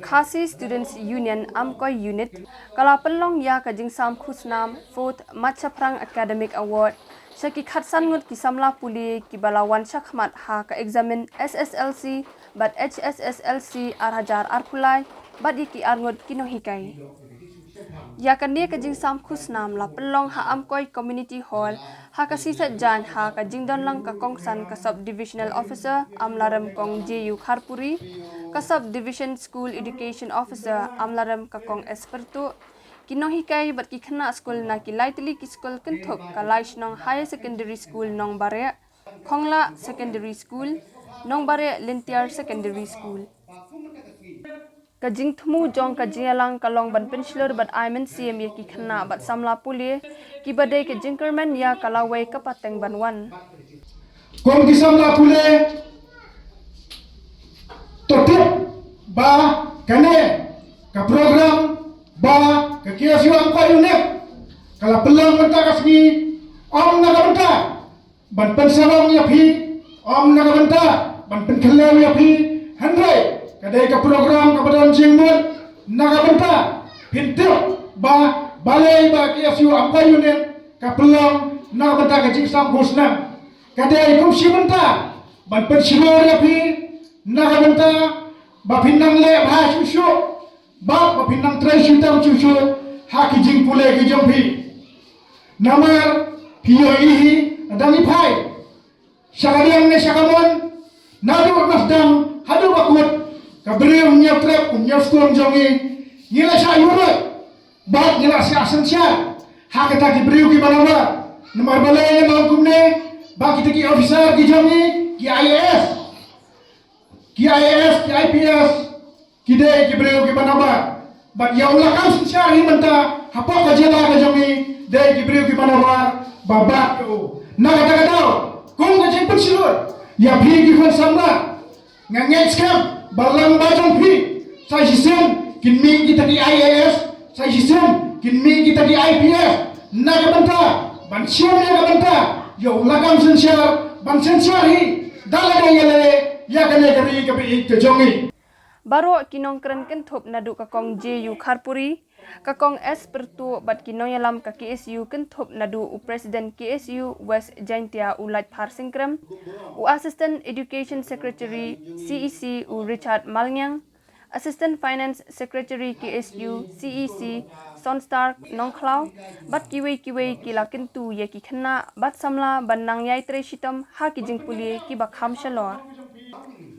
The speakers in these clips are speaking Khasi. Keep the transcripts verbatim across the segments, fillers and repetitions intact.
Khasi Students Union Amkoi Unit ka la pynlong ïa ka jingsam khusnam fourth Machaphrang Academic Award sha ki khatsan ngut ki samla pule kiba la wan shakhmat ha ka eksamin S S L C bad H S S L C ar hajar arphew lai bad ïa ki arngut ki nonghikai. Ïa kane ka jingsam khusnam la pynlong ha Amkoi Community Hall ha ka sngi Saitjaiñ ha ka jingdonlang ka kongsan ka Sub Divisional Officer Amlarem Kong J U Kharpuri, ka Sub Division School Education Officer Amlarem ka Kong S Pyrtuh, ki nonghikai bad ki khynnah skul na ki lai tylli ki skul kynthup ka Laishnong Higher Secondary School Nongbareh, Khonglah Secondary School, Nongbareh Lyntiar Secondary School. Ka jingthmu jong ka jingïalang ka long ban pynshlur bad ai mynsiem ïa ki khynnah bad samla pule kiba dei ka jingkyrmen ïa ka lawei ka pateng ban wan. Kum ki samla pule, to tip ba kane ka program ba ka K S U Amkoi Unit ka la pynlong mynta ka sngi, ym na ka bynta ban pynsarong ïa phi, ym na ka bynta ban pynkhlem ïa phi, hynrei ka dei ka program kaba don jingmut na ka bynta phin tip ba balei ba K S U Amkoi Unit ka pynlong na ka bynta ka jingsam khusnam. Ka dei kum shi bynta ban pynshlur ïa phi na ka bynta ba phin nang leh bha shuh shuh bad ba phin nang trei shitom shuh shuh ha ki jingpule ki jong phi. Namar phi ïohi hi, dang i phai sha ka diang ne sha ka mon, naduh na sdang haduh ba kut, ka briew ñiewtrep, ñiewskum jong ngi, ngi la shah ïuhroit bad ngi la shah synshar ha kita ki briew kiba nabar. Namar balei ngan ong kumne? Ba kita ki officer ki jong ngi, ki I A S, ki I A S, ki I P S, ki dei ki briew kiba nabar. Bad ïa u lakam synshar hi mynta hapoh ka jylla ka jong ngi dei ki briew kiba nabar ba bat ïa u. Na kata ka daw, kum ka jingpynshlur ïa phi ki khun samla, nga ngeit skhem ba lang ba jong phi sa shisien kin mih kita ki I A S, sa shisien kin mih kita ki I P S. Na ka bynta ban shim ïa ka bynta ïa u lakam synshar, ban synshar hi da lade ïa lade ïa kane ka ri kaba ïeit ka jong ngi. Baroh ki nongkren kynthup naduh ka Kong J U Kharpuri, ka Kong S Pyrtuh bad ki nongïalam ka K S U kynthup naduh u President K S U West Jaintia u Laitphar Syngkrem, u Assistant Education Secretary C E C u Richard Malngiang, Assistant Finance Secretary K S U C E C Sonstar Nongkhlaw, bad kiwei kiwei ki la kyntu ïa ki khynnah bad samla ban nang ïai trei shitom ha ki jingpule kiba kham shalor.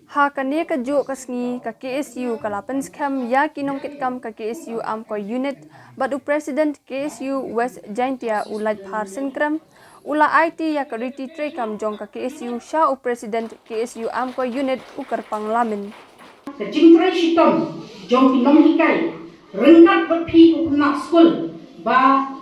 Ha kane ka juh ka sngi ka K S U ka la pynskhem ïa ki nongkitkam ka K S U Amkoi Unit bad u President K S U West Jaintia u Laitphar Syngkrem u la aiti ïa ka riti treikam jong ka K S U sha u President K S U Amkoi Unit u Kyrpang Lamin. Ka jingtrei shitom jong ki nonghikai ryngkat bad phi ki khynnah skul ba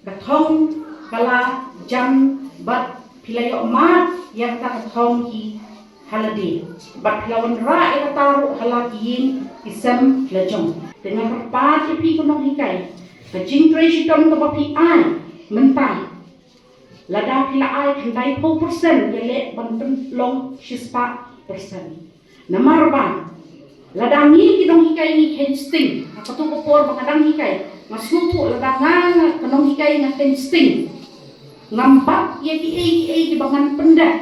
ka thong ka la jan bad phi la ïoh mad ïa kata ka thong hi ha lade bad phi la wanrah ïa kata ruh ha la ki ïing ki sem la jong. Te nga kyrpad ïa phi ki nonghikai, ka jingtrei shitom kaba phi ai mynta, lada phi la ai khyndai phew percent ïa leh ban pynlong shispah percent. Namar ba lada ngi ki nonghikai ngi kheiñ sting, ha kato ka por ba nga dang hikai, nga sngewthuh lada nga, nga ka nonghikai nga kheiñ sting, ngam bat ïa kiei kiei kiba ngan pyndep.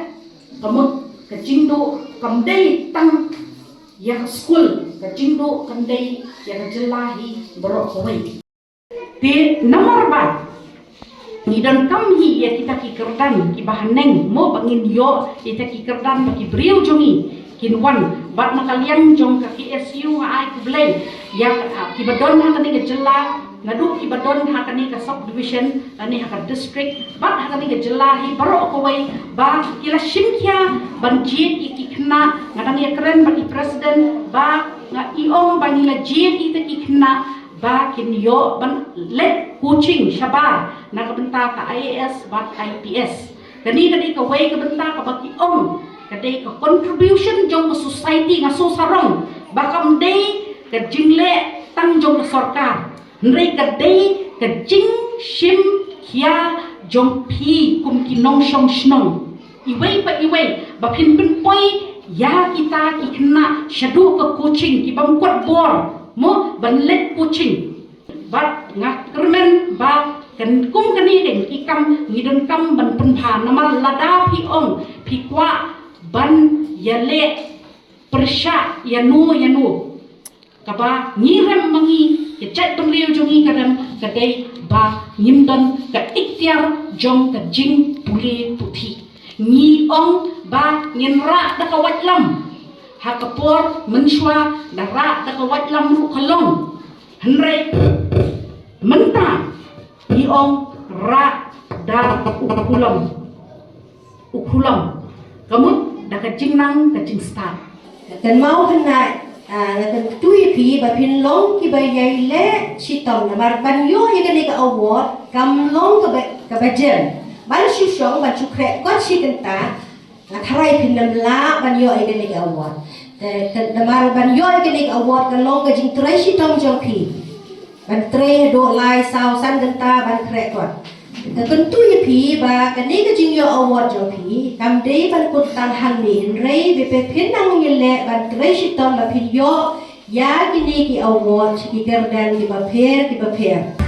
Ka mut ka jingduh kam dei tang ïa ka skul, ka jingduh kam dei ïa ka jylla hi baroh kawei. Te namar ba ngi donkam hi ïa kita ki kyrdan kiba haneng, mo ba ngin ïoh ïa kita ki kyrdan ba ki briew jong ngi kin wan. Bad na ka liang jong ka K S U nga ai khublei ïa, ah, kiba don ha kane ka jylla, naduh kiba don ha kane ka subdivision lane ha ka district bad ha kane ka jylla hi baroh kawei ba ki la shim khia ban jied ïa ki khynnah. Nga dang ïakren bad i president ba nga i ong ba ngi la jied ïa kita ki khynnah ba kin ïoh ban leit coaching shabar na ka bynta ka I A S bad I P S. Kane ka dei kawei ka bynta kaba ki ong ka dei ka contribution jong ka society. Nga sngewsarong ba kam dei ka jingleh tang jong ka sorkar, hynrei ka dei ka jingshim khia jong phi kum ki nongshong shnong. Iwei pa iwei ba phin pynpoi ïa kita ki khynnah shaduh ka coaching, ki bym kot bor. mo ban leit coaching. Bad nga kyrmen ba kan kum kane dei ki kam ngi donkam ban pynbha namar lada phi ong phi kwah ban ïaleh pyrshah ïano ïano kaba ngi rem ma ngi ka jaitbynriew jong ngi ka rem ka dei ba ngim don ka iktiar jong ka jingpule puthi. Ngi ong ba ngin rah da ka waitlam ha ka por mynshuwa da rah da ka waitlam ruh ka long. Hynrei mynta ngi ong rah da u khulom. U khulom ka mut da ka jingnang ka jingstad. Kan mau khynnah, ah, nga kyntu ïa phi ba phin long kiba ïai leh shitom namar ban ïoh ïa kane ka award kam long kaba kaba jem. Ban shu shong ban shu khreh kot shi kynta nga tharai phin ym lah ban ïoh ïa kane ka award. Te te namar ban ïoh ïa kane ka award ka long ka jingtrei shitom jong phi. Ban trei haduh lai saw san kynta ban khreh kot. Nga kyntu ïa phi ba kane ka jingïoh award jong phi kam dei ban kut tang hangne hynrei ba phi phin nang ïaleh ban trei shitom ba phin ïoh ïa kine ki award ki kyrdan kiba pher kiba pher.